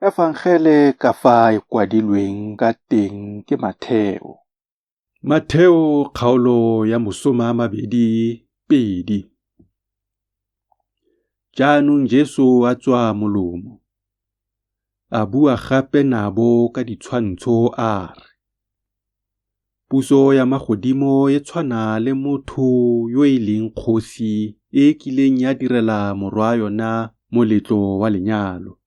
Efangele ka fa e kwadilweng ka teng ke Matheo. Matheo kgaolo ya 22. Jaanong Jesu a tswa molomo, a bua gape nabo ka ditshwantsho a re, Puso ya magodimo e tshwana le motho yo e leng kgosi e e kileng ya direla morwa-yona moletlo wa lenyalo.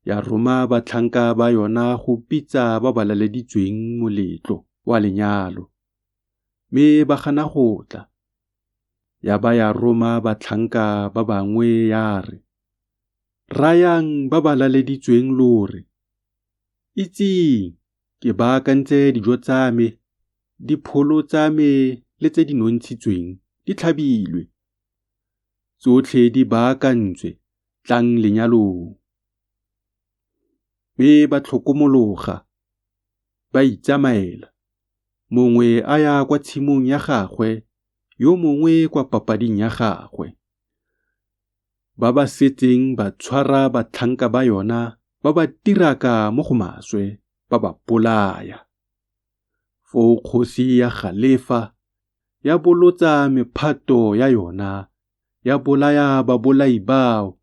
Ya roma batlhanka ba yona go bitsa ba ba laleditsweng moletlo wa lenyalo, mme ba gana go tla. Ya ba ya roma batlhanka ba bangwe ya re, Rayang ba ba laleditsweng lo re, Itseng, ke baakantse dijo tsa me, dipholo tsa me le tse di nontshitsweng di tlhabilwe, tsotlhe di baakantswe, tlang lenyalong. Mme ba tlhokomologa, ba itsamaela, mongwe a ya kwa tshimong ya gagwe, yo mongwe kwa papading ya gagwe. Ba ba setseng ba tshwara batlhanka ba yona ba ba tiraka mo go maswe, ba ba bolaya. Foo kgosi ya galefa, ya bolotsa mephato ya yona, ya bolaya babolai bao,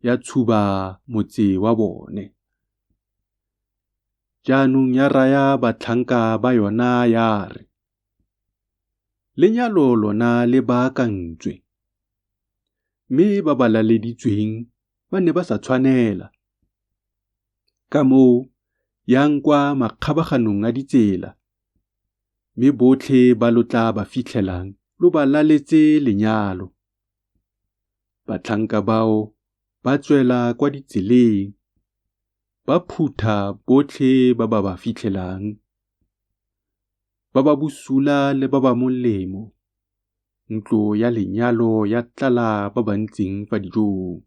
ya tshuba motse wa bone. Jaanong ya raya batlhanka ba yona ya re, Lenyalo lona le baakantswe, mme ba ba laleditsweng ba ne ba sa tshwanela. Ka moo yang kwa makgabaganong a ditsela, mme botlhe ba lo tla ba fitlhelang lo ba laletse lenyalo. Batlhanka bao ba tswela kwa ditseleng, ba phutha botlhe ba ba ba fitlhelang, ba ba bosula le ba ba molemo, ntlo ya lenyalo ya tlala ba ba ntseng fa dijong.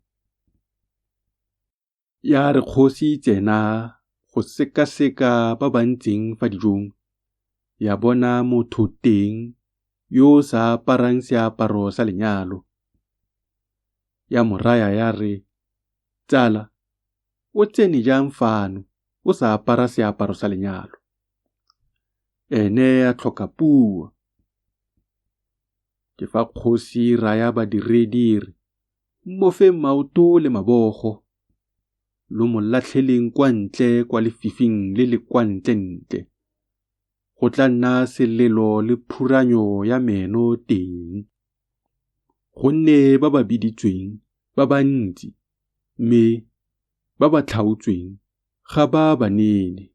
Ya re kgosi e tsena go sekaseka ba ba ntseng fa dijong, ya bona motho teng yo o sa aparang seaparo sa lenyalo. Ya mo raya ya re, Tsala, o tsene jang fano o sa apara seaparo sa lenyalo? Ene a tlhoka puo. Ke fa kgosi e raya badiredi e re, Mmofeng maoto le mabogo, lo mo latlheleng kwa ntle kwa lefifing le le kwa ntlentle. Go tla nna selelo le phuranyo ya meno teng. Gonne ba ba biditsweng ba bantsi, mme ba ba tlhaotsweng ga ba banene.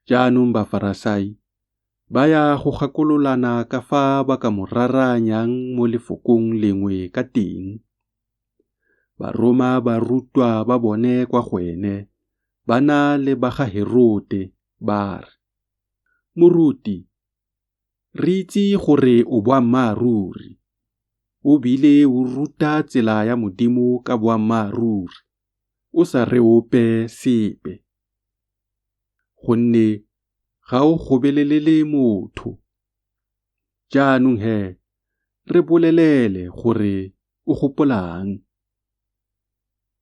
Jaanong Bafarasai ba ya go gakololana ka fa ba ka mo raraanyang mo lefokong lengwe ka teng. Ba roma barutwa ba bone kwa go ene ba na le ba ga Herote ba re, Moruti, re itse gore o boammaaruri, o bile o ruta tsela ya Modimo ka boammaaruri, o sa re ope sepe, gonne ga o gobelelele motho. Jaanong he, re bolelele gore o gopolang.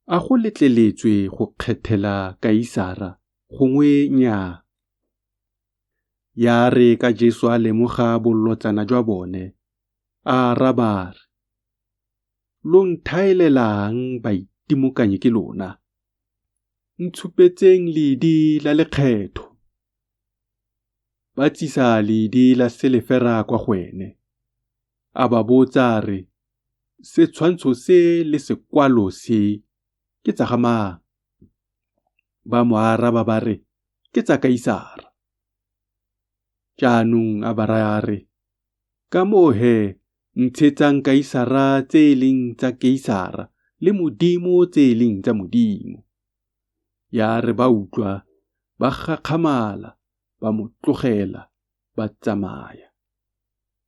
A go letleletswe go kgethela Kaisara gongwe nnyaa? Ya re ka Jesu a lemoga bolotsana jwa bone, a araba a re, Lo nthaelelang baitimokanyi ke lona? Ntshupetseng ledi la lekgetho. Ba tsisa ledi la selefera kwa go ene. A ba botsa a re, Setshwantsho se le sekwalo se ke tsa ga mang? Ba mo araba ba re, Ke tsa Kaisara. Jaanong a ba raya a re, Ka moo he ntshetsang Kaisara tse e leng tsa Kaisara le Modimo tse e leng tsa Modimo. Ya re ba utlwa, ba gakgamala, ba mo tlogela, ba tsamaya.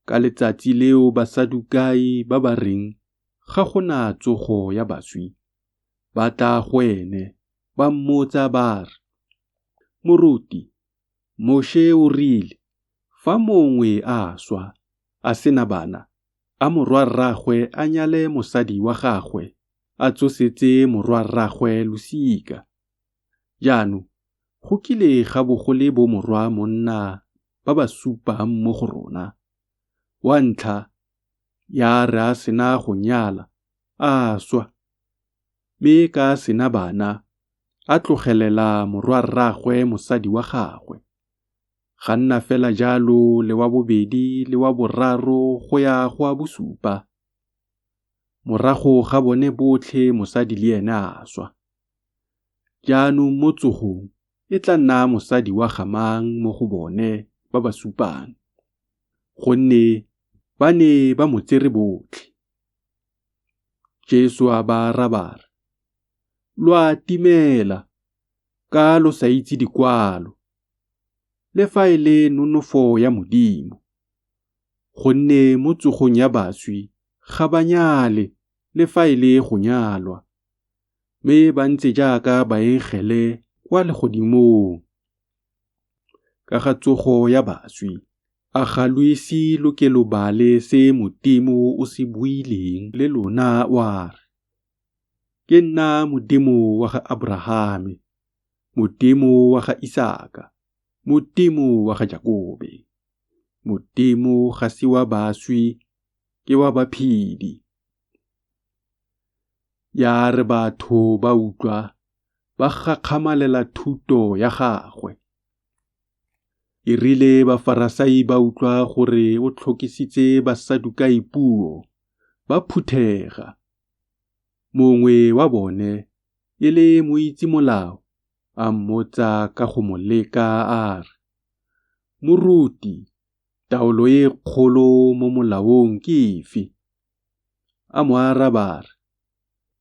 Ka letsatsi leo Basadukai ba ba reng ga go na tsogo ya baswi, ba tla go ene, ba mmotsa ba re, Moruti, Moše o rile, fa mongwe a swa, a se na bana, a morwa-rraagwe a nyale mosadi wa gagwe, a tsosetse morwa-rraagwe losika. Jaanong go kile ga bo go le bomorwa monna ba ba supang mo go rona. Wa ntlha, ya re a sena go nyala, a swa, mme ka a sena bana, a tlogelela morwa-rraagwe mosadi wa gagwe. Ga nna fela jalo le wa bobedi le wa boraro go ya go wa bosupa. Morago ga bone botlhe mosadi le ene a swa. Jaanong mo tsogong e tla nna mosadi wa ga mang mo go bone ba ba supang? Gonne ba ne ba mo tsere botlhe. Jesu a ba araba a re, Lo a timela, ka lo sa itse dikwalo, le fa e le nonofo ya Modimo. Gonne mo tsogong ya baswi ga ba nyale le fa e le go nyalwa, mme ba ntse jaaka baengele kwa legodimong. Ka ga tsogo ya baswi, a ga lo ise lo ke lo bale se Modimo o se buileng le lona wa re, Ke nna Modimo wa ga Aborahame, Modimo wa ga Isaka, Modimo wa ga Jakobe. Modimo ga se wa baswi, ke wa baphedi. Ya re batho ba utlwa, ba gakgamalela thuto ya gagwe. E rile Bafarasai ba utlwa gore o tlhokisitse Basadukai puo, ba phuthega. Mongwe wa bone, e le moitse-molao, a mmotsa ka go mo leka a re, Moruti, taolo e kgolo mo molaong ke efe? A mo araba a re,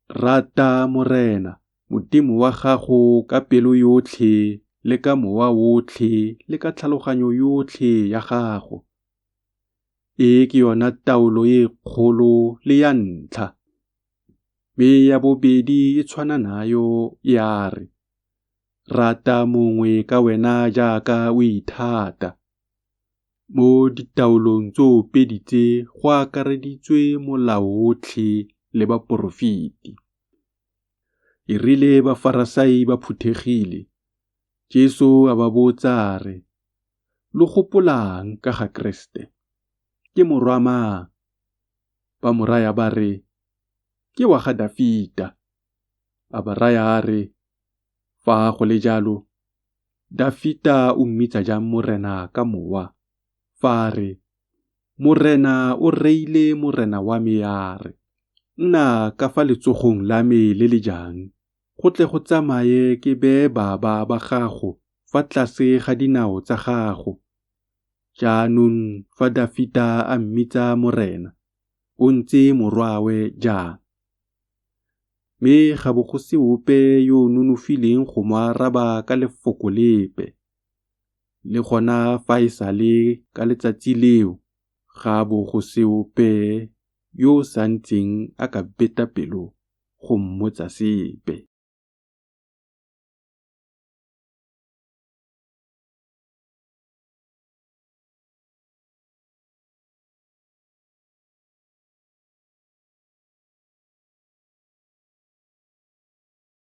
Rata Morena Modimo wa gago ka pelo yotlhe le ka mowa otlhe le ka tlhaloganyo yotlhe ya gago. E ke yona taolo e kgolo le ya ntlha. Mme ya bobedi e tshwana nayo e a re, Rata mongwe ka wena jaaka o ithata. Mo ditaolong tsoopedi tse go akareditswe molao otlhe le baporofeti. E rile Bafarasai ba phuthegile, Jesu a ba botsa a re, Lo gopolang ka ga Keresete? Ke morwa mang? Ba mo raya ba re, Ke wa ga Dafita. A ba raya a re, Fa go le jalo, Dafita o mmitsa jang Morena ka Mowa, fa a re, Morena o reile Morena wa me a re, Nna ka fa letsogong la me le le jang, go tle go tsamaye ke bee baba ba gago fa tlase ga dinao tsa gago. Jaanong fa Dafita a mmitsa Morena, o ntse morwawe jang? Mme ga bo go se ope yo o nonofileng go mo araba ka lefoko lepe. Le gona fa e sale ka letsatsi leo ga bo go se ope yo o sa ntseng a ka beta pelo go mmotsa sepe.